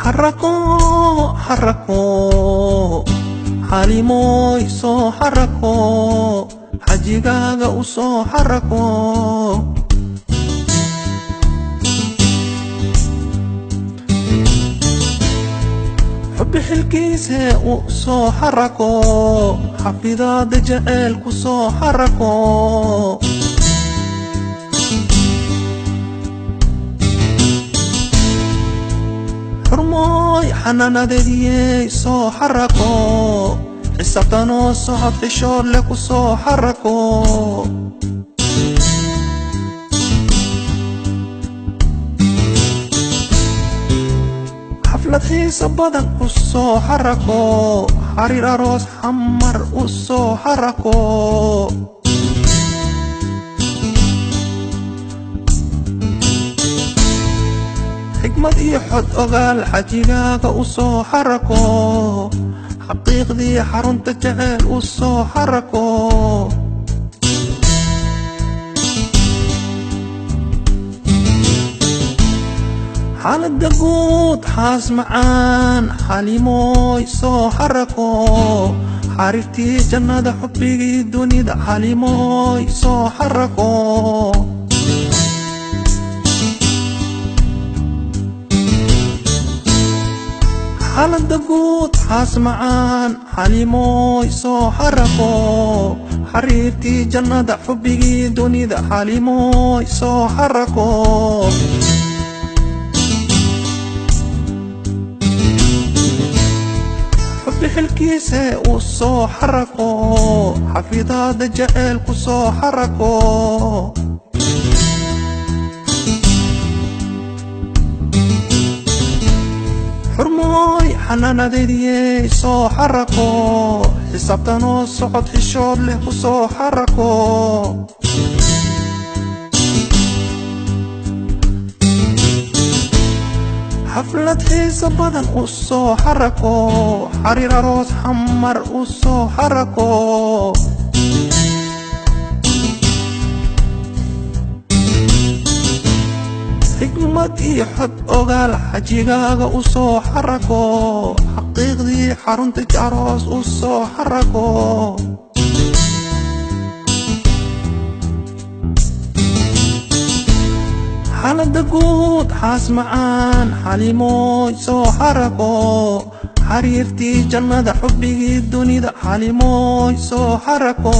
Xarako, xarako, Xaliimooy, soo xarako, xajigaaga u soo xarako. Xubbi xilkiise u soo xarako, xafidaada jeceel ku soo xarako. Xurmooy, xanaanadeediyey, soo xarako, xisaabtanoo socod xishood leh ku soo xarako. Xaflad xiisa badan u soo xarako, xariir aroos Xamar u soo xarako. Xikmad iyo xod ogaal xajigaaga u soo xarako, xaqiiqdii xarunta jeceel u soo xarako. Xaaladda guud, xaas macaan, Xaliimooy, soo xarako, xariirtii jannada, xubbigii dunida, Xaliimooy, soo xarako. Xaaladda guud, xaas macaan, Xaliimooy, soo xarako, xariirtii jannada, xubbigii dunida, Xaliimooy, soo xarako. Xubbi xilkiise u soo xarako, xafidaada jeceel ku soo xarako. Xurmooy, xanaanadeediyey, soo xarako, xisaabtanoo socod xishood leh ku soo xarako. Xaflad xiisa badan u soo xarako, xariir aroos Xamar u soo xarako. Xikmad iyo xod ogaal xajigaaga u soo xarako, xaqiiqdii xarunta aroos u soo xarako. Xaaladda guud, xaas macaan, Xaliimooy, soo xarako, xariirtii jannada, xubbigii dunida, Xaliimooy, soo xarako.